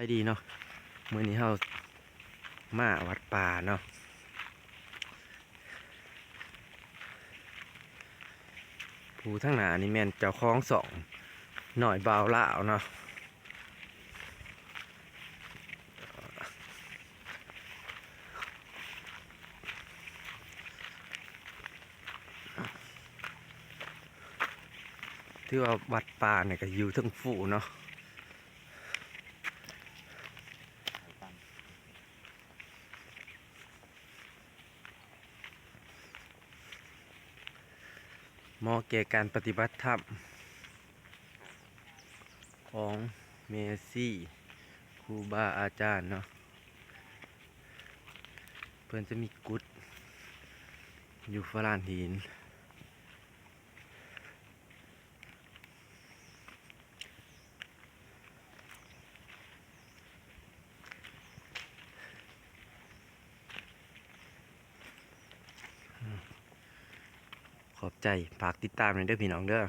ສະບາຍດີເນາະ ມື້ນີ້ເຮົາມາວັດປ່າເນາະ. ຜູ້ທາງໜ້ານີ້ແມ່ນເຈົ້າຂອງຊ່ອງນ້ອຍບ່າວລາວເນາະ. ຖືວ່າວັດປ່ານີ້ກໍຢູ່ເທິງພູເນາະ. ເໝາະແກ່ການປະຕິບັດທຳຂອງແມ່ຊີ ຄູບາອາຈານເນາະ. ເພິ່ນຈະມີກຸດຢູ່ຝາລານຫີນ. ຂອບໃຈ ຝາກຕິດຕາມແດ່ເດີພີ່ນ້ອງເດີ.